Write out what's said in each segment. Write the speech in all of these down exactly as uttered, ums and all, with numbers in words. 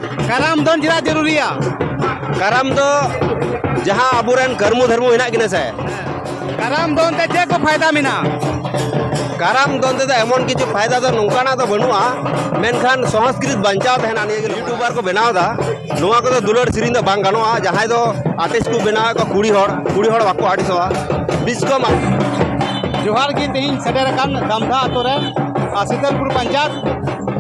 ᱠᱟᱨᱟᱢ ᱫᱚᱱ ᱪᱮᱫᱟᱜ ᱡᱟᱹᱨᱩᱨᱤᱭᱟ? ᱠᱟᱨᱟᱢ ᱫᱚ ᱡᱟᱦᱟᱸ ᱟᱵᱚᱨᱮᱱ ᱠᱟᱹᱨᱢᱩ ᱫᱷᱟᱹᱨᱢᱩ ᱦᱮᱱᱟᱜ ᱠᱤᱱᱟ ᱥᱮ, ᱠᱟᱨᱟᱢ ᱫᱚᱱ ᱛᱮ ᱪᱮᱫ ᱠᱚ ᱯᱷᱟᱭᱫᱟ ᱢᱮᱱᱟᱜᱼᱟ? ᱠᱟᱨᱟᱢ ᱫᱚᱱ ᱛᱮᱫᱚ ᱮᱢᱚᱱ ᱠᱤᱪᱷᱩ ᱯᱷᱟᱭᱫᱟ ᱫᱚ ᱱᱚᱝᱠᱟᱱᱟᱜ ᱫᱚ ᱵᱟᱹᱱᱩᱜᱼᱟ, ᱢᱮᱱᱠᱷᱟᱱ ᱥᱚᱝᱥᱠᱨᱤᱛ ᱵᱟᱧᱪᱟᱣ ᱛᱟᱦᱮᱱᱟ᱾ ᱱᱤᱭᱟᱹ ᱜᱮ ᱤᱭᱩᱴᱩᱵᱟᱨ ᱠᱚ ᱵᱮᱱᱟᱣ ᱮᱫᱟ, ᱱᱚᱣᱟ ᱠᱚᱫᱚ ᱫᱩᱞᱟᱹᱲ ᱥᱮᱨᱮᱧ ᱫᱚ ᱵᱟᱝ ᱜᱟᱱᱚᱜᱼᱟ᱾ ᱡᱟᱦᱟᱸᱭ ᱫᱚ ᱟᱨᱴᱤᱥᱴ ᱠᱚ ᱵᱮᱱᱟᱣᱮᱫ ᱠᱚᱣᱟ ᱠᱩᱲᱤ ᱦᱚᱲ, ᱠᱩᱲᱤ ᱦᱚᱲ ᱵᱟᱠᱚ ᱟᱹᱲᱤᱥᱚᱜᱼᱟ᱾ ᱵᱤᱥᱠᱚᱢ ᱡᱚᱦᱟᱨ ᱜᱮ, ᱛᱮᱦᱮᱧ ᱥᱮᱴᱮᱨ ᱟᱠᱟᱱ ᱫᱟᱢᱫᱷᱟ ᱟᱛᱳ ᱨᱮ, ᱟᱨ ᱥᱤᱛᱟᱹᱞᱯᱩᱨ ᱯᱚᱧᱪᱟᱭᱮᱛ᱾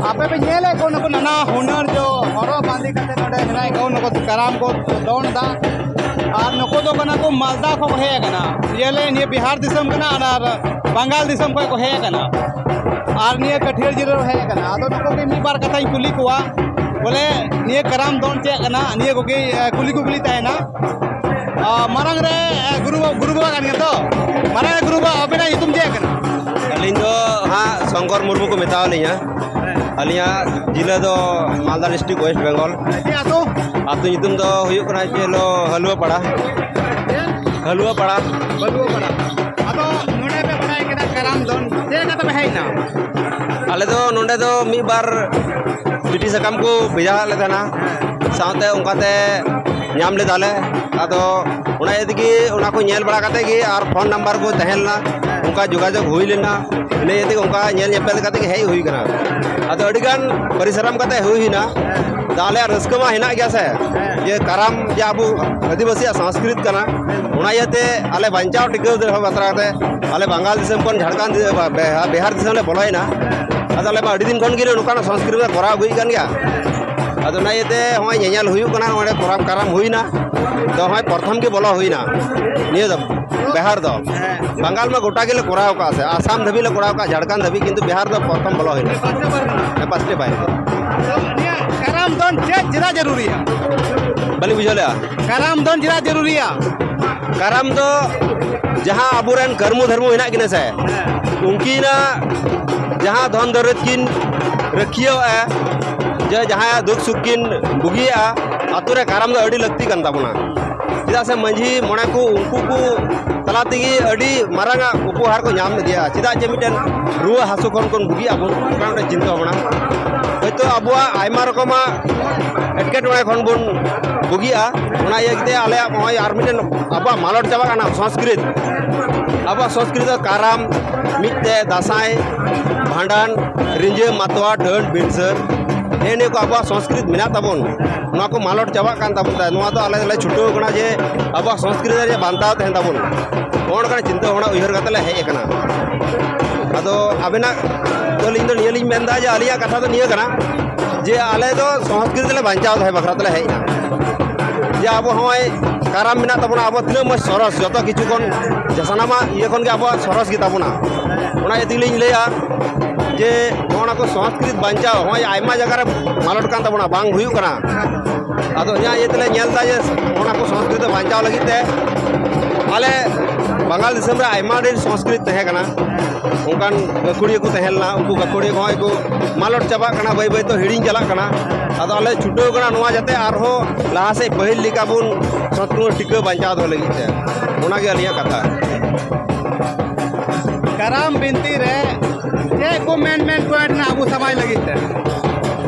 ᱟᱯᱮ ᱯᱮ ᱧᱮᱞᱮᱫ ᱠᱚ ᱱᱩᱠᱩ ᱱᱟᱱᱟ ᱦᱩᱱᱟᱹᱨ ᱡᱚ ᱦᱚᱨᱚᱜ ᱵᱟᱸᱫᱮ ᱠᱟᱛᱮ ᱱᱚᱰᱮ ᱢᱮᱱᱟᱜ ᱠᱚ, ᱱᱩᱠᱩ ᱠᱟᱨᱟᱢ ᱠᱚ ᱫᱚᱱ ᱮᱫᱟ᱾ ᱟᱨ ᱱᱩᱠᱩ ᱫᱚ ᱠᱟᱱᱟ ᱠᱚ ᱢᱟᱞᱫᱟ ᱠᱷᱚᱱ ᱠᱚ ᱦᱮᱡ ᱟᱠᱟᱱᱟ, ᱤᱭᱟᱹ ᱞᱮ, ᱱᱤᱭᱟᱹ ᱵᱤᱦᱟᱨ ᱫᱤᱥᱚᱢ ᱠᱟᱱᱟ, ᱟᱨ ᱵᱟᱝᱜᱟᱞ ᱫᱤᱥᱚᱢ ᱠᱷᱚᱱ ᱠᱚ ᱦᱮᱡ ᱟᱠᱟᱱᱟ, ᱟᱨ ᱱᱤᱭᱟᱹ ᱠᱟᱹᱴᱷᱤᱭᱟᱹᱲ ᱡᱤᱞᱟᱹ ᱨᱮ ᱦᱮᱡ ᱟᱠᱟᱱᱟ᱾ ᱟᱫᱚ ᱱᱩᱠᱩ ᱜᱮ ᱢᱤᱫ ᱵᱟᱨ ᱠᱟᱛᱷᱟᱧ ᱠᱩᱞᱤ ᱠᱚᱣᱟ, ᱵᱚᱞᱮ ᱱᱤᱭᱟᱹ ᱠᱟᱨᱟᱢ ᱫᱚᱱ ᱪᱮᱫ ᱠᱟᱱᱟ, ᱱᱤᱭᱟᱹ ᱠᱚᱜᱮ, ᱮ, ᱠᱩᱞᱤ ᱠᱩᱠᱞᱤ ᱛᱟᱦᱮᱱᱟ᱾ ᱟ, ᱢᱟᱨᱟᱝ ᱨᱮ, ᱮ, ᱜᱩᱨᱩ ᱵᱟ-, ᱜᱩᱨᱩ ᱵᱟᱵᱟ ᱠᱟᱱ ᱜᱮᱭᱟ ᱛᱚ? ᱢᱟᱨᱟᱝ ᱨᱮ ᱜᱩᱨᱩ ᱵᱟᱵᱟ, ᱟᱵᱮᱱᱟᱜ ᱧᱩᱛᱩᱢ ᱪᱮᱫ ᱠᱟᱱᱟ? ᱟᱹᱞᱤᱧ ᱫᱚ ᱦᱟᱸᱜ ᱥᱚᱝᱠᱚᱨ ᱢᱩᱨᱢᱩ ᱠᱚ ᱢᱮᱛᱟᱣᱟᱞᱤᱧᱟ᱾ ᱟᱹᱞᱤᱧᱟᱜ ᱡᱤᱞᱟᱹ ᱫᱚ ᱢᱟᱞᱫᱟ ᱰᱤᱥᱴᱨᱤᱠᱴ, ᱳᱭᱮᱥᱴ ᱵᱮᱝᱜᱚᱞ᱾ ᱪᱮᱫ ᱟᱹᱛᱩ? ᱟᱹᱛᱩ ᱧᱩᱛᱩᱢ ᱫᱚ ᱦᱩᱭᱩᱜ ᱠᱟᱱᱟ ᱪᱮᱫ ᱞᱚ-, ᱦᱟᱹᱞᱩᱣᱟᱹ ᱯᱟᱲᱟ᱾ ᱪᱮᱫ? ᱦᱟᱹᱞᱩᱣᱟᱹ ᱯᱟᱲᱟ᱾ ᱦᱟᱹᱞᱩᱣᱟᱹ ᱯᱟᱲᱟ᱾ ᱟᱫᱚ ᱱᱚᱰᱮ ᱯᱮ ᱵᱟᱲᱟᱭ ᱠᱮᱫᱟ ᱠᱟᱨᱟᱢ ᱫᱚᱱ, ᱪᱮᱫ ᱞᱮᱠᱟ ᱛᱮᱯᱮ ᱦᱮᱡ ᱮᱱᱟ? ᱟᱞᱮ ᱫᱚ ᱱᱚᱰᱮ ᱫᱚ ᱢᱤᱫ ᱵᱟᱨ ᱪᱤᱴᱷᱤ ᱥᱟᱠᱟᱢ ᱠᱚ ᱵᱷᱮᱡᱟ ᱟᱫ ᱞᱮ ᱛᱟᱦᱮᱱᱟ, ᱥᱟᱶᱛᱮ ᱚᱱᱠᱟᱛᱮ ᱧᱟᱢ ᱞᱮᱫᱟᱞᱮ᱾ ᱟᱫᱚ ᱚᱱᱟ ᱤᱭᱟᱹ ᱛᱮᱜᱮ, ᱚᱱᱟ ᱠᱚ ᱧᱮᱞ ᱵᱟᱲᱟ ᱠᱟᱛᱮ ᱜᱮ, ᱟᱨ ᱯᱷᱳᱱ ᱱᱟᱢᱵᱟᱨ ᱠᱚ ᱛᱟᱦᱮᱸ ᱞᱮᱱᱟ, ᱚᱱᱠᱟ ᱡᱳᱜᱟᱡᱳᱜᱽ ᱦᱩᱭ ᱞᱮᱱᱟ᱾ ᱤᱱᱟᱹ ᱤᱭᱟᱹ ᱛᱮᱜᱮ ᱚᱱᱠᱟ ᱧᱮᱞ ᱧᱮᱯᱮᱞ ᱠᱟᱛᱮ ᱜᱮ ᱦᱮᱡ ᱦᱩᱭ ᱠᱟᱱᱟ᱾ ᱟᱫᱚ ᱟᱹᱰᱤ ᱜᱟᱱ ᱯᱚᱨᱤᱥᱨᱚᱢ ᱠᱟᱛᱮ ᱦᱩᱭ ᱦᱩᱭᱱᱟ᱾ ᱟᱫᱚ ᱟᱞᱮᱭᱟᱜ ᱨᱟᱹᱥᱠᱟᱹ ᱢᱟ ᱦᱮᱱᱟᱜ ᱜᱮᱭᱟ ᱥᱮ, ᱡᱮ ᱠᱟᱨᱟᱢ ᱡᱮ ᱟᱵᱚ ᱟᱹᱫᱤᱵᱟᱹᱥᱤᱭᱟᱜ ᱥᱚᱝᱥᱠᱨᱤᱛ ᱠᱟᱱᱟ, ᱚᱱᱟ ᱤᱭᱟᱹᱛᱮ ᱟᱞᱮ ᱵᱟᱧᱪᱟᱣ ᱴᱤᱠᱟᱹᱣ ᱫᱚᱦᱚ ᱵᱟᱠᱷᱨᱟ ᱛᱮ ᱟᱞᱮ ᱵᱟᱝᱜᱟᱞ ᱫᱤᱥᱚᱢ ᱠᱷᱚᱱ, ᱡᱷᱟᱲᱠᱷᱚᱸᱰ ᱫᱤ-, ᱵᱟ-, ᱵᱮᱦᱟ-, ᱵᱤᱦᱟᱨ ᱫᱤᱥᱚᱢ ᱞᱮ ᱵᱚᱞᱚᱭᱮᱱᱟ᱾ ᱟᱫᱚ ᱟᱞᱮ ᱢᱟ ᱟᱹᱰᱤ ᱫᱤᱱ ᱠᱷᱚᱱ ᱜᱮ ᱱᱚᱝᱠᱟᱱᱟᱜ ᱥᱚᱝᱥᱠᱨᱤᱛ ᱞᱮ ᱠᱚᱨᱟᱣ ᱟᱹᱜᱩᱭᱮᱫ ᱠᱟᱱ ᱜᱮᱭᱟ᱾ ᱟᱫᱚ ᱚᱱᱟ ᱤᱭᱟᱹᱛᱮ ᱦᱚᱸᱜᱼᱚᱭ ᱧᱮᱧᱮᱞ ᱦᱩᱭᱩᱜ ᱠᱟᱱᱟ, ᱱᱚᱰᱮ ᱠᱚᱨᱟᱢ ᱠᱟᱨᱟᱢ ᱦᱩᱭᱱᱟ᱾ ᱟᱫᱚ ᱦᱚᱸᱜᱼᱚᱭ ᱯᱨᱚᱛᱷᱚᱢ ᱜᱮ ᱵᱚᱞᱚ ᱦᱩᱭᱱᱟ ᱱᱤᱭᱟᱹ ᱫᱚ, ᱵᱤᱦᱟᱨ ᱫᱚ᱾ ᱵᱟᱝᱜᱟᱞ ᱢᱟ ᱜᱚᱴᱟ ᱜᱮᱞᱮ ᱠᱚᱨᱟᱣ ᱠᱟᱜᱼᱟ ᱥᱮ, ᱟᱥᱟᱢ ᱫᱷᱟᱹᱵᱤᱡ ᱞᱮ ᱠᱚᱨᱟᱣ ᱠᱟᱜᱼᱟ, ᱡᱷᱟᱲᱠᱷᱚᱸᱰ ᱫᱷᱟᱹᱵᱤᱡ, ᱠᱤᱱᱛᱩ ᱵᱤᱦᱟᱨ ᱫᱚ ᱯᱨᱚᱛᱷᱚᱢ ᱵᱚᱞᱚ ᱦᱩᱭᱱᱟ᱾ ᱦᱮᱸ, first time᱾ ᱱᱤᱭᱟᱹ ᱠᱟᱨᱟᱢ ᱫᱚᱱ ᱪᱮᱫ, ᱪᱮᱫᱟᱜ ᱡᱟᱹᱨᱩᱨᱤᱭᱟ? ᱵᱟᱹᱞᱤᱧ ᱵᱩᱡᱷᱟᱹᱣ ᱞᱮᱜᱼᱟ᱾ ᱠᱟᱨᱟᱢ ᱫᱚᱱ ᱪᱮᱫᱟᱜ ᱡᱟᱹᱨᱩᱨᱤᱭᱟ? ᱠᱟᱨᱟᱢ ᱫᱚ ᱡᱟᱦᱟᱸ ᱟᱵᱚᱨᱮᱱ ᱠᱟᱹᱨᱢᱩ ᱫᱷᱟᱹᱨᱢᱩ ᱦᱮᱱᱟᱜ ᱠᱤᱱᱟ ᱥᱮ, ᱩᱱᱠᱤᱱᱟᱜ ᱡᱟᱦᱟᱸ ᱫᱷᱚᱱ ᱫᱚᱨᱚᱛ ᱠᱤᱱ ᱨᱟᱹᱠᱷᱤᱭᱟᱹᱣᱟ, ᱡᱮ ᱡᱟᱦᱟᱸᱭᱟᱜ ᱫᱩᱠ ᱥᱩᱠ ᱠᱤᱱ ᱵᱩᱜᱤᱭᱟᱜᱼᱟ, ᱟᱛᱳ ᱨᱮ ᱠᱟᱨᱟᱢ ᱫᱚ ᱟᱹᱰᱤ ᱞᱟᱹᱠᱛᱤ ᱠᱟᱱ ᱛᱟᱵᱚᱱᱟ᱾ ᱪᱮᱫᱟᱜ ᱥᱮ ᱢᱟᱹᱡᱷᱤ ᱢᱚᱬᱮ ᱠᱚ, ᱩᱱᱠᱩ ᱠᱚ ᱛᱟᱞᱟ ᱛᱮᱜᱮ ᱟᱹᱰᱤ ᱢᱟᱨᱟᱝ ᱟᱜ ᱩᱯᱚᱦᱟᱨ ᱠᱚ ᱧᱟᱢ ᱤᱫᱤᱭᱟ᱾ ᱪᱮᱫᱟᱜ ᱡᱮ ᱢᱤᱫᱴᱮᱱ ᱨᱩᱣᱟᱹ ᱦᱟᱹᱥᱩ ᱠᱷᱚᱱ ᱵᱚᱱ ᱵᱩᱜᱤᱜ ᱟᱵᱚᱱ, ᱚᱱᱠᱟ ᱢᱤᱫᱴᱮᱱ ᱪᱤᱱᱛᱟᱹ ᱵᱷᱟᱵᱽᱱᱟ᱾ ᱦᱚᱭᱛᱳ ᱟᱵᱚᱣᱟᱜ ᱟᱭᱢᱟ ᱨᱚᱠᱚᱢᱟᱜ ᱮᱴᱠᱮᱴᱚᱬᱮ ᱠᱷᱚᱱ ᱵᱚᱱ ᱵᱩᱜᱤᱜᱼᱟ᱾ ᱚᱱᱟ ᱤᱭᱟᱹ ᱠᱟᱛᱮ ᱟᱞᱮᱭᱟᱜ ᱱᱚᱜᱼᱚᱭ ᱟᱨ ᱢᱤᱫᱴᱮᱱ ᱟᱵᱚᱣᱟᱜ ᱢᱟᱞᱚᱴ ᱪᱟᱵᱟᱜ ᱠᱟᱱᱟ ᱥᱚᱝᱥᱠᱨᱤᱛ᱾ ᱟᱵᱚᱣᱟᱜ ᱥᱚᱝᱥᱠᱨᱤᱛ ᱫᱚ ᱠᱟᱨᱟᱢ, ᱢᱤᱫᱛᱮ ᱫᱟᱸᱥᱟᱭ, ᱵᱷᱟᱸᱰᱟᱱ, ᱨᱤᱸᱡᱟᱹ, ᱢᱟᱛᱣᱟᱨ, ᱰᱟᱹᱱ, ᱵᱤᱱᱥᱟᱹᱨ, ᱱᱮᱜᱼᱮ ᱱᱤᱭᱟᱹ ᱠᱚ ᱟᱵᱚᱣᱟᱜ ᱥᱚᱝᱥᱠᱨᱤᱛ ᱢᱮᱱᱟᱜ ᱛᱟᱵᱚᱱ, ᱱᱚᱣᱟ ᱠᱚ ᱢᱟᱞᱚᱴ ᱪᱟᱵᱟᱜ ᱠᱟᱱ ᱛᱟᱵᱚᱱ ᱛᱟᱦᱮᱸ᱾ ᱱᱚᱣᱟ ᱫᱚ ᱟᱞᱮ ᱫᱚᱞᱮ ᱪᱷᱩᱴᱟᱹᱣ ᱠᱟᱱᱟ ᱡᱮ ᱟᱵᱚᱣᱟᱜ ᱥᱚᱝᱥᱠᱨᱤᱛ ᱨᱮ ᱵᱟᱧᱪᱟᱣ ᱛᱟᱦᱮᱱ ᱛᱟᱵᱚᱱ᱾ ᱱᱚᱜᱼᱚ ᱱᱚᱝᱠᱟᱱ ᱪᱤᱱᱛᱟᱹ ᱵᱷᱟᱵᱽᱱᱟ ᱩᱭᱦᱟᱹᱨ ᱠᱟᱛᱮ ᱞᱮ ᱦᱮᱡ ᱟᱠᱟᱱᱟ᱾ ᱟᱫᱚ ᱟᱵᱮᱱᱟᱜ ᱫᱚ ᱟᱹᱞᱤᱧ ᱫᱚ ᱱᱤᱭᱟᱹ ᱞᱤᱧ ᱢᱮᱱᱫᱟ ᱡᱮ ᱟᱹᱞᱤᱧᱟᱜ ᱠᱟᱛᱷᱟ ᱫᱚ ᱱᱤᱭᱟᱹ ᱠᱟᱱᱟ ᱡᱮ ᱟᱞᱮ ᱫᱚ ᱥᱚᱝᱥᱠᱨᱤᱛ ᱞᱮ ᱵᱟᱧᱪᱟᱣ ᱫᱚᱦᱚᱭ ᱵᱟᱠᱷᱨᱟ ᱛᱮᱞᱮ ᱦᱮᱡ ᱮᱱᱟ᱾ ᱡᱮ ᱟᱵᱚ ᱦᱚᱸᱜᱼᱚᱭ ᱠᱟᱨᱟᱢ ᱢᱮᱱᱟᱜ ᱛᱟᱵᱚᱱᱟ, ᱟᱵᱚ ᱛᱤᱱᱟᱹᱜ ᱢᱚᱡᱽ ᱥᱚᱨᱚᱥ, ᱡᱚᱛᱚ ᱠᱤᱪᱷᱩ ᱠᱷᱚᱱ ᱥᱟᱱᱟᱢᱟᱜ ᱤᱭᱟᱹ ᱠᱷᱚᱱ ᱜᱮ ᱟᱵᱚᱣᱟᱜ ᱥᱚᱨᱚᱥ ᱜᱮ ᱛᱟᱵᱚᱱᱟ᱾ ᱚᱱᱟ ᱤᱭᱟᱹ ᱛᱮᱜᱮᱞᱤᱧ ᱞᱟᱹᱭᱟ ᱡᱮ ᱱᱚᱜᱼᱚ ᱱᱟ ᱠᱚ ᱥᱚᱝᱥᱠᱨᱤᱛ ᱵᱟᱧᱪᱟᱣ ᱱᱚᱜᱼᱚᱭ ᱟᱭᱢᱟ ᱡᱟᱭᱜᱟ ᱨᱮ ᱢᱟᱞᱚᱴ ᱠᱟᱱ ᱛᱟᱵᱚᱱᱟ, ᱵᱟᱝ ᱦᱩᱭᱩᱜ ᱠᱟᱱᱟ᱾ ᱟᱫᱚ ᱤᱧᱟᱹᱜ ᱤᱭᱟᱹ ᱛᱮᱞᱮ ᱧᱮᱞ ᱮᱫᱟ ᱡᱮ ᱚᱱᱟ ᱠᱚ ᱥᱚᱝᱥᱠᱨᱤᱛ ᱵᱟᱧᱪᱟᱣ ᱞᱟᱹᱜᱤᱫ ᱛᱮ ᱟᱞᱮ ᱵᱟᱝᱜᱟᱞ ᱫᱤᱥᱚᱢ ᱨᱮ ᱟᱭᱢᱟ ᱰᱷᱮᱨ ᱥᱚᱝᱥᱠᱨᱤᱛ ᱛᱟᱦᱮᱸ ᱠᱟᱱᱟ, ᱚᱱᱠᱟᱱ ᱜᱟᱹᱠᱷᱩᱲᱤᱭᱟᱹ ᱠᱚ ᱛᱟᱦᱮᱸ ᱞᱮᱱᱟ, ᱩᱱᱠᱩ ᱜᱟᱹᱠᱷᱩᱲᱤᱭᱟᱹ ᱠᱚᱦᱚᱸ ᱠᱚ ᱢᱟᱞᱚᱴ ᱪᱟᱵᱟᱜ ᱠᱟᱱᱟ, ᱵᱟᱹᱭ ᱵᱟᱹᱭ ᱛᱮ ᱦᱤᱲᱤᱧ ᱪᱟᱞᱟᱜ ᱠᱟᱱᱟ᱾ ᱟᱫᱚ ᱟᱞᱮ ᱪᱷᱩᱴᱟᱹᱣ ᱠᱟᱱᱟ ᱱᱚᱣᱟ ᱡᱟᱛᱮ ᱟᱨᱦᱚᱸ ᱞᱟᱦᱟ ᱥᱮᱫ ᱯᱟᱹᱦᱤᱞ ᱞᱮᱠᱟ ᱵᱚᱱ ᱥᱚᱝᱥᱠᱨᱤᱛ ᱴᱤᱠᱟᱹᱣ ᱵᱟᱧᱪᱟᱣ ᱫᱚᱦᱚ ᱞᱟᱹᱜᱤᱫ ᱛᱮ, ᱚᱱᱟᱜᱮ ᱟᱹᱞᱤᱧᱟᱜ ᱠᱟᱛᱷᱟ᱾ ᱠᱟᱨᱟᱢ ᱵᱤᱱᱛᱤ ᱨᱮ ᱪᱮᱫ ᱠᱚ ᱢᱮᱱ ᱢᱮᱱ ᱯᱚᱭᱮᱱᱴ ᱢᱮᱱᱟᱜᱼᱟ ᱟᱵᱚ ᱥᱚᱢᱟᱡᱽ ᱞᱟᱹᱜᱤᱫ ᱛᱮ?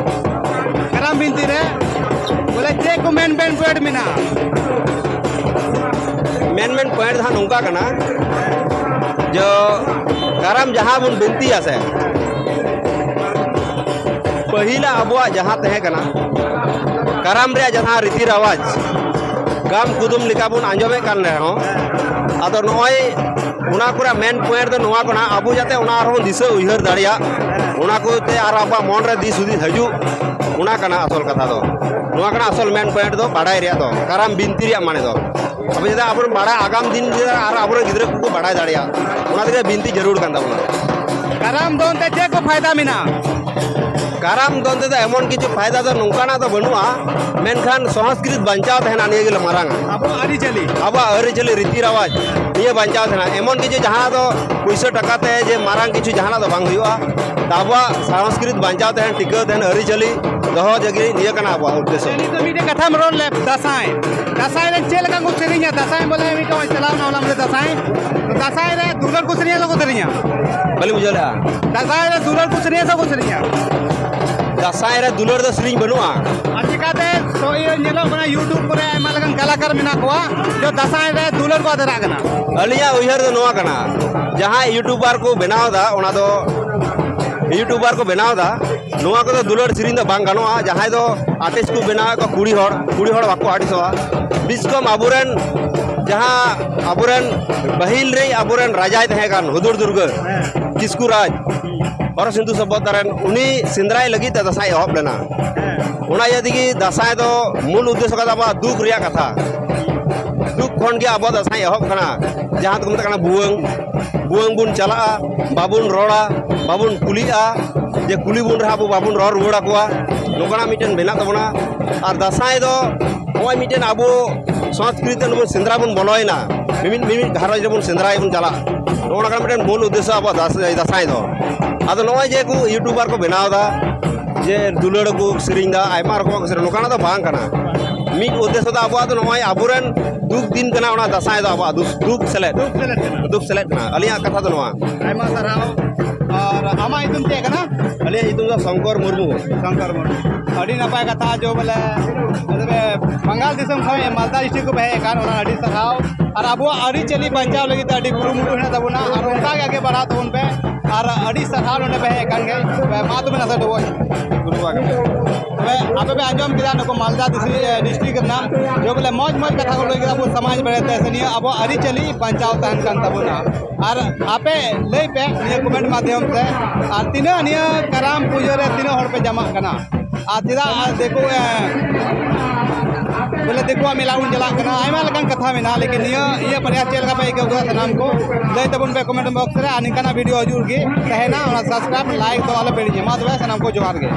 ᱠᱟᱨᱟᱢ ᱵᱤᱱᱛᱤ ᱨᱮ ᱵᱚᱞᱮ ᱪᱮᱫ ᱠᱚ ᱢᱮᱱ ᱢᱮᱱ ᱯᱚᱭᱮᱱᱴ ᱢᱮᱱᱟᱜᱼᱟ? ᱢᱮᱱ ᱢᱮᱱ ᱯᱚᱭᱮᱱᱴ ᱫᱚ ᱦᱟᱸᱜ ᱱᱚᱝᱠᱟ ᱠᱟᱱᱟ, ᱡᱚ ᱠᱟᱨᱟᱢ ᱡᱟᱦᱟᱸ ᱵᱚᱱ ᱵᱤᱱᱛᱤᱭᱟ ᱥᱮ, ᱯᱟᱹᱦᱤᱞᱟᱜ ᱟᱵᱚᱣᱟᱜ ᱡᱟᱦᱟᱸ ᱛᱟᱦᱮᱸ ᱠᱟᱱᱟ, ᱠᱟᱨᱟᱢ ᱨᱮᱭᱟᱜ ᱡᱟᱦᱟᱸ ᱨᱤᱛᱤ ᱨᱟᱣᱟᱡᱽ, ᱜᱟᱢ ᱠᱩᱫᱩᱢ ᱞᱮᱠᱟ ᱵᱚᱱ ᱟᱸᱡᱚᱢᱮᱫ ᱠᱟᱱ ᱨᱮᱦᱚᱸ, ᱟᱫᱚ ᱱᱚᱜᱼᱚᱭ ᱚᱱᱟ ᱠᱚᱨᱮ ᱢᱮᱱ ᱯᱚᱭᱮᱱᱴ ᱫᱚ ᱱᱚᱣᱟ ᱠᱟᱱᱟ, ᱟᱵᱚ ᱡᱟᱛᱮ ᱚᱱᱟ ᱟᱨᱦᱚᱸ ᱫᱤᱥᱟᱹ ᱩᱭᱦᱟᱹᱨ ᱫᱟᱲᱮᱭᱟᱜ, ᱚᱱᱟ ᱠᱚᱛᱮ ᱟᱨ ᱟᱵᱚᱣᱟᱜ ᱢᱚᱱ ᱨᱮ ᱫᱤᱥ ᱦᱩᱫᱤᱥ ᱦᱤᱡᱩᱜ, ᱚᱱᱟ ᱠᱟᱱᱟ ᱟᱥᱚᱞ ᱠᱟᱛᱷᱟ ᱫᱚ᱾ ᱱᱚᱣᱟ ᱠᱟᱱᱟ ᱟᱥᱚᱞ ᱢᱮᱱ ᱯᱚᱭᱮᱱᱴ ᱫᱚ, ᱵᱟᱰᱟᱭ ᱨᱮᱭᱟᱜ ᱫᱚ, ᱠᱟᱨᱟᱢ ᱵᱤᱱᱛᱤ ᱨᱮᱭᱟᱜ ᱢᱟᱱᱮ ᱫᱚ᱾ ᱟᱵᱚ ᱡᱩᱫᱤ ᱟᱵᱚ ᱵᱚᱱ ᱵᱟᱲᱟᱭᱟ, ᱟᱜᱟᱢ ᱫᱤᱱ ᱨᱮ ᱟᱨ ᱟᱵᱚᱨᱮᱱ ᱜᱤᱫᱽᱨᱟᱹ ᱠᱚᱠᱚ ᱵᱟᱲᱟᱭ ᱫᱟᱲᱮᱭᱟᱜᱼᱟ, ᱚᱱᱟ ᱛᱮᱜᱮ ᱵᱤᱱᱛᱤ ᱡᱟᱹᱨᱩᱲ ᱠᱟᱱ ᱛᱟᱵᱚᱱᱟ᱾ ᱠᱟᱨᱟᱢ ᱫᱚᱱ ᱛᱮ ᱪᱮᱫ ᱠᱚ ᱯᱷᱟᱭᱫᱟ ᱢᱮᱱᱟᱜᱼᱟ? ᱠᱟᱨᱟᱢ ᱫᱚᱱ ᱛᱮᱫᱚ ᱮᱢᱚᱱ ᱠᱤᱪᱷᱩ ᱯᱷᱟᱭᱫᱟ ᱫᱚ ᱱᱚᱝᱠᱟᱱᱟᱜ ᱫᱚ ᱵᱟᱹᱱᱩᱜᱼᱟ, ᱢᱮᱱᱠᱷᱟᱱ ᱥᱚᱝᱥᱠᱨᱤᱛ ᱵᱟᱧᱪᱟᱣ ᱛᱟᱦᱮᱱᱟ, ᱱᱤᱭᱟᱹ ᱜᱮ ᱢᱟᱨᱟᱝᱟ᱾ ᱟᱵᱚᱣᱟᱜ ᱟᱹᱨᱤᱪᱟᱹᱞᱤ᱾ ᱟᱵᱚᱣᱟᱜ ᱟᱹᱨᱤᱪᱟᱹᱞᱤ, ᱨᱤᱛᱤ ᱨᱟᱣᱟᱡᱽ, ᱱᱤᱭᱟᱹ ᱵᱟᱧᱪᱟᱣ ᱛᱟᱦᱮᱱᱟ᱾ ᱮᱢᱚᱱ ᱠᱤᱪᱷᱩ ᱡᱟᱦᱟᱸ ᱫᱚ ᱯᱩᱭᱥᱟᱹ ᱴᱟᱠᱟ ᱛᱮ ᱡᱮ ᱢᱟᱨᱟᱝ ᱠᱤᱪᱷᱩ ᱡᱟᱦᱟᱱᱟᱜ ᱫᱚ ᱵᱟᱝ ᱦᱩᱭᱩᱜᱼᱟ᱾ ᱟᱵᱚᱣᱟᱜ ᱥᱚᱝᱥᱠᱨᱤᱛ ᱵᱟᱧᱪᱟᱣ ᱛᱟᱦᱮᱱ, ᱴᱤᱠᱟᱹᱣ ᱛᱟᱦᱮᱱ, ᱟᱹᱨᱤᱪᱟᱹᱞᱤ ᱫᱚᱦᱚ ᱞᱟᱹᱜᱤᱫ ᱱᱤᱭᱟᱹ ᱠᱟᱱᱟ ᱟᱵᱚᱣᱟᱜ ᱩᱫᱽᱫᱮᱥᱥᱚ᱾ ᱱᱤᱛ ᱫᱚ ᱢᱤᱫᱴᱮᱱ ᱠᱟᱛᱷᱟᱢ ᱨᱚᱲ ᱞᱮᱫ, ᱫᱟᱸᱥᱟᱭ᱾ ᱫᱟᱸᱥᱟᱭ ᱨᱮ ᱪᱮᱫ ᱞᱮᱠᱟ ᱠᱚ ᱥᱮᱨᱮᱧᱟ? ᱫᱟᱸᱥᱟᱭ ᱵᱚᱞᱮ ᱢᱤᱫᱴᱮᱱ ᱪᱟᱞᱟᱣ ᱮᱱᱟ, ᱦᱚᱞᱟ ᱢᱟᱫᱷᱮᱨ ᱫᱟᱸᱥᱟᱭ᱾ ᱫᱟᱸᱥᱟᱭ ᱨᱮ ᱫᱩᱞᱟᱹᱲ ᱠᱚ ᱥᱮᱨᱮᱧᱟ ᱥᱮ ᱠᱚ ᱥᱮᱨᱮᱧᱟ? ᱵᱟᱹᱞᱤᱧ ᱵᱩᱡᱷᱟᱹᱣ ᱞᱮᱜᱼᱟ᱾ ᱫᱟᱸᱥᱟᱭ ᱨᱮ ᱫᱩᱞᱟᱹᱲ ᱠᱚ ᱥᱮᱨᱮᱧᱟ ᱥᱮ ᱠᱚ ᱥᱮᱨᱮᱧᱟ? ᱫᱟᱸᱥᱟᱭ ᱨᱮ ᱫᱩᱞᱟᱹᱲ ᱫᱚ ᱥᱮᱨᱮᱧ ᱵᱟᱹᱱᱩᱜᱼᱟ᱾ ᱟᱨ ᱪᱤᱠᱟᱛᱮ ᱛᱚ ᱤᱭᱟᱹ ᱧᱮᱞᱚᱜ ᱠᱟᱱᱟ, YouTube ᱠᱚᱨᱮ ᱟᱭᱢᱟ ᱞᱮᱠᱟᱱ ᱠᱟᱞᱟᱠᱟᱨ ᱢᱮᱱᱟᱜ ᱠᱚᱣᱟ, ᱡᱮ ᱫᱟᱸᱥᱟᱭ ᱨᱮ ᱫᱩᱞᱟᱹᱲ ᱠᱚ ᱟᱫᱮᱨᱟᱜ ᱠᱟᱱᱟ? ᱟᱹᱞᱤᱧᱟᱜ ᱩᱭᱦᱟᱹᱨ ᱫᱚ ᱱᱚᱣᱟ ᱠᱟᱱᱟ, ᱡᱟᱦᱟᱸᱭ YouTuber ᱠᱚ ᱵᱮᱱᱟᱣ ᱮᱫᱟ, ᱚᱱᱟ ᱫᱚ YouTuber ᱠᱚ ᱵᱮᱱᱟᱣ ᱮᱫᱟ, ᱱᱚᱣᱟ ᱠᱚᱫᱚ ᱫᱩᱞᱟᱹᱲ ᱥᱮᱨᱮᱧ ᱫᱚ ᱵᱟᱝ ᱜᱟᱱᱚᱜᱼᱟ᱾ ᱡᱟᱦᱟᱸᱭ ᱫᱚ artist ᱠᱚ ᱵᱮᱱᱟᱣᱮᱫ ᱠᱚᱣᱟ ᱠᱩᱲᱤ ᱦᱚᱲ, ᱠᱩᱲᱤ ᱦᱚᱲ ᱵᱟᱠᱚ ᱟᱨᱴᱤᱥᱚᱜᱼᱟ᱾ ᱵᱤᱥᱠᱚᱢ ᱟᱵᱚᱨᱮᱱ, ᱡᱟᱦᱟᱸ ᱟᱵᱚᱨᱮᱱ ᱯᱟᱹᱦᱤᱞ ᱨᱮ ᱟᱵᱚᱨᱮᱱ ᱨᱟᱡᱟᱭ ᱛᱟᱦᱮᱸ ᱠᱟᱱ ᱦᱩᱫᱩᱲ ᱫᱩᱨᱜᱟᱹ ᱠᱤᱥᱠᱩ ᱨᱟᱡᱽ, ᱦᱚᱨᱚ ᱥᱤᱱᱫᱷᱩ ᱥᱚᱵᱷᱚᱛᱟ ᱨᱮᱱ, ᱩᱱᱤ ᱥᱮᱸᱫᱽᱨᱟᱭ ᱞᱟᱹᱜᱤᱫ ᱛᱮ ᱫᱟᱸᱥᱟᱭ ᱮᱦᱚᱵ ᱞᱮᱱᱟ᱾ ᱚᱱᱟ ᱤᱭᱟᱹ ᱛᱮᱜᱮ ᱫᱟᱸᱥᱟᱭ ᱫᱚ ᱢᱩᱞ ᱩᱫᱽᱫᱮᱥᱥᱚ ᱠᱟᱱ ᱛᱟᱵᱚᱣᱟ ᱫᱩᱠ ᱨᱮᱭᱟᱜ ᱠᱟᱛᱷᱟ᱾ ᱫᱩᱠ ᱠᱷᱚᱱ ᱜᱮ ᱟᱵᱚᱣᱟᱜ ᱫᱟᱸᱥᱟᱭ ᱮᱦᱚᱵ ᱠᱟᱱᱟ, ᱡᱟᱦᱟᱸ ᱫᱚᱠᱚ ᱢᱮᱛᱟᱜ ᱠᱟᱱᱟ ᱵᱷᱩᱣᱟᱹᱝ᱾ ᱵᱷᱩᱣᱟᱹᱝ ᱵᱚᱱ ᱪᱟᱞᱟᱜᱼᱟ, ᱵᱟᱵᱚᱱ ᱨᱚᱲᱟ, ᱵᱟᱵᱚᱱ ᱠᱩᱞᱤᱜᱼᱟ, ᱡᱮ ᱠᱩᱞᱤ ᱵᱚᱱ ᱨᱮᱦᱚᱸ ᱟᱵᱚ ᱵᱟᱵᱚᱱ ᱨᱚᱲ ᱨᱩᱣᱟᱹᱲ ᱟᱠᱚᱣᱟ, ᱱᱚᱝᱠᱟᱱᱟᱜ ᱢᱤᱫᱴᱮᱱ ᱢᱮᱱᱟᱜ ᱛᱟᱵᱚᱱᱟ᱾ ᱟᱨ ᱫᱟᱸᱥᱟᱭ ᱫᱚ ᱱᱚᱜᱼᱚᱭ ᱢᱤᱫᱴᱮᱱ ᱟᱵᱚ ᱥᱚᱝᱥᱠᱨᱤᱛᱤ ᱨᱮᱵᱚᱱ ᱥᱮᱸᱫᱽᱨᱟ ᱵᱚᱱ ᱵᱚᱞᱚᱭᱮᱱᱟ, ᱢᱤᱢᱤᱫ ᱢᱤᱢᱤᱫ ᱜᱷᱟᱨᱚᱸᱡᱽ ᱨᱮᱵᱚᱱ ᱥᱮᱸᱫᱽᱨᱟᱭ ᱵᱚᱱ ᱪᱟᱞᱟᱜ, ᱱᱚᱜᱼᱚ ᱱᱚᱝᱠᱟᱱ ᱢᱤᱫᱴᱮᱱ ᱢᱩᱞ ᱩᱫᱽᱫᱮᱥᱥᱚ ᱟᱵᱚᱣᱟᱜ ᱫᱟᱸᱥᱟᱭ, ᱫᱟᱸᱥᱟᱭ ᱫᱚ᱾ ᱟᱫᱚ ᱱᱚᱜᱼᱚᱭ ᱡᱮ ᱠᱚ YouTuber ᱠᱚ ᱵᱮᱱᱟᱣ ᱮᱫᱟ, ᱡᱮ ᱫᱩᱞᱟᱹᱲ ᱠᱚ ᱥᱮᱨᱮᱧ ᱮᱫᱟ, ᱟᱭᱢᱟ ᱨᱚᱠᱚᱢᱟᱜ ᱠᱚ ᱥᱮᱨᱮᱧ, ᱱᱚᱝᱠᱟᱱᱟᱜ ᱫᱚ ᱵᱟᱝ ᱠᱟᱱᱟ᱾ ᱢᱤᱫ ᱩᱫᱽᱫᱮᱥᱥᱚ ᱫᱚ ᱟᱵᱚᱣᱟᱜ ᱫᱚ ᱱᱚᱜᱼᱚᱭ ᱟᱵᱚᱨᱮᱱ ᱫᱩᱠ ᱫᱤᱱ ᱠᱟᱱᱟ, ᱚᱱᱟ ᱫᱟᱸᱥᱟᱭ ᱫᱚ ᱟᱵᱚᱣᱟᱜ ᱫᱩᱠ, ᱫᱩᱠ ᱥᱮᱞᱮᱫ, ᱫᱩᱠ ᱥᱮᱞᱮᱫ ᱠᱟᱱᱟ᱾ ᱫᱩᱠ ᱥᱮᱞᱮᱫ ᱠᱟᱱᱟ᱾ ᱟᱹᱞᱤᱧᱟᱜ ᱠᱟᱛᱷᱟ ᱫᱚ ᱱᱚᱣᱟ᱾ ᱟᱭᱢᱟ ᱥᱟᱨᱦᱟᱣ᱾ ᱟᱨ ᱟᱢᱟᱜ ᱧᱩᱛᱩᱢ ᱪᱮᱫ ᱠᱟᱱᱟ? ᱟᱹᱞᱤᱧᱟᱜ ᱧᱩᱛᱩᱢ ᱫᱚ ᱥᱚᱝᱠᱚᱨ ᱢᱩᱨᱢᱩ᱾ ᱥᱚᱝᱠᱚᱨ ᱢᱩᱨᱢᱩ᱾ ᱟᱹᱰᱤ ᱱᱟᱯᱟᱭ ᱠᱟᱛᱷᱟ, ᱡᱚ ᱵᱚᱞᱮ, ᱢᱚᱛᱞᱚᱵ, ᱵᱟᱝᱜᱟᱞ ᱫᱤᱥᱚᱢ ᱠᱷᱚᱱ ᱢᱟᱞᱫᱟ ᱰᱤᱥᱴᱨᱤᱠᱴ ᱠᱚ ᱦᱮᱡ ᱟᱠᱟᱱ, ᱚᱱᱟ ᱟᱹᱰᱤ ᱥᱟᱨᱦᱟᱣ᱾ ᱟᱨ ᱟᱵᱚᱣᱟᱜ ᱟᱹᱨᱤᱪᱟᱹᱞᱤ ᱵᱟᱧᱪᱟᱣ ᱞᱟᱹᱜᱤᱫ ᱛᱮ ᱟᱹᱰᱤ ᱠᱩᱨᱩᱢᱩᱴᱩ ᱦᱮᱱᱟᱜ ᱛᱟᱵᱚᱱᱟ, ᱟᱨ ᱚᱱᱠᱟ ᱜᱮ ᱟᱜᱮ ᱵᱟᱲᱦᱟᱣ ᱛᱟᱵᱚᱱ ᱯᱮ᱾ ᱟᱨ ᱟᱹᱰᱤ ᱥᱟᱨᱦᱟᱣ ᱱᱚᱰᱮ ᱯᱮ ᱦᱮᱡ ᱟᱠᱟᱱ ᱜᱮ᱾ ᱢᱟ ᱛᱚᱵᱮ ᱱᱟᱥᱮ ᱰᱚᱵᱚᱜ ᱜᱩᱨᱩ ᱵᱟᱵᱟ ᱠᱟᱱᱟ᱾ ᱛᱚᱵᱮ ᱟᱯᱮ ᱯᱮ ᱟᱸᱡᱚᱢ ᱠᱮᱫᱟ ᱱᱩᱠᱩ ᱢᱟᱞᱫᱟ ᱰᱤᱥᱴᱨᱤᱠᱴ, ᱰᱤᱥᱴᱨᱤᱠᱴ ᱨᱮᱱᱟᱜ ᱡᱚ ᱵᱚᱞᱮ ᱢᱚᱡᱽ ᱢᱚᱡᱽ ᱠᱟᱛᱷᱟ ᱠᱚ ᱞᱟᱹᱭ ᱠᱮᱫᱟ ᱟᱵᱚ ᱥᱚᱢᱟᱡᱽ ᱵᱟᱨᱮᱛᱮ, ᱥᱮ ᱱᱤᱭᱟᱹ ᱟᱵᱚᱣᱟᱜ ᱟᱹᱨᱤᱪᱟᱹᱞᱤ ᱵᱟᱧᱪᱟᱣ ᱛᱟᱦᱮᱱ ᱠᱟᱱ ᱛᱟᱵᱚᱱᱟ᱾ ᱟᱨ ᱟᱯᱮ ᱞᱟᱹᱭ ᱯᱮ ᱱᱤᱭᱟᱹ ᱠᱚᱢᱮᱱᱴ ᱢᱟᱫᱽᱫᱷᱚᱢ ᱛᱮ, ᱟᱨ ᱛᱤᱱᱟᱹᱜ ᱱᱤᱭᱟᱹ ᱠᱟᱨᱟᱢ ᱯᱩᱡᱟᱹ ᱨᱮ ᱛᱤᱱᱟᱹᱜ ᱦᱚᱲ ᱯᱮ ᱡᱟᱢᱟᱜ ᱠᱟᱱᱟ? ᱟᱨ ᱪᱮᱫᱟᱜ ᱫᱤᱠᱩ, ᱮ, ᱵᱚᱞᱮ ᱫᱤᱠᱩᱣᱟᱜ ᱢᱮᱞᱟ ᱵᱚᱱ ᱪᱟᱞᱟᱜ ᱠᱟᱱᱟ, ᱟᱭᱢᱟ ᱞᱮᱠᱟᱱ ᱠᱟᱛᱷᱟ ᱢᱮᱱᱟᱜᱼᱟ, ᱞᱮᱠᱤᱱ ᱱᱤᱭᱟᱹ ᱤᱭᱟᱹ ᱵᱟᱨᱭᱟ ᱪᱮᱫ ᱞᱮᱠᱟ ᱯᱮ ᱟᱹᱭᱠᱟᱹᱣ ᱠᱮᱫᱟ ᱥᱟᱱᱟᱢ ᱠᱚ ᱞᱟᱹᱭ ᱛᱟᱵᱚᱱ ᱯᱮ ᱠᱚᱢᱮᱱᱴ ᱵᱚᱠᱥ ᱨᱮ, ᱟᱨ ᱱᱤᱝᱠᱟᱱᱟᱜ ᱵᱷᱤᱰᱤᱭᱳ ᱦᱤᱡᱩᱜ ᱜᱮ ᱛᱟᱦᱮᱱᱟ, ᱚᱱᱟ ᱥᱟᱵᱥᱠᱨᱟᱭᱤᱵ ᱞᱟᱭᱤᱠ ᱫᱚ ᱟᱞᱚ ᱯᱮ ᱦᱤᱲᱤᱧᱟ᱾ ᱢᱟ ᱛᱚᱵᱮ ᱥᱟᱱᱟᱢ ᱠᱚ ᱡᱚᱦᱟᱨ ᱜᱮ᱾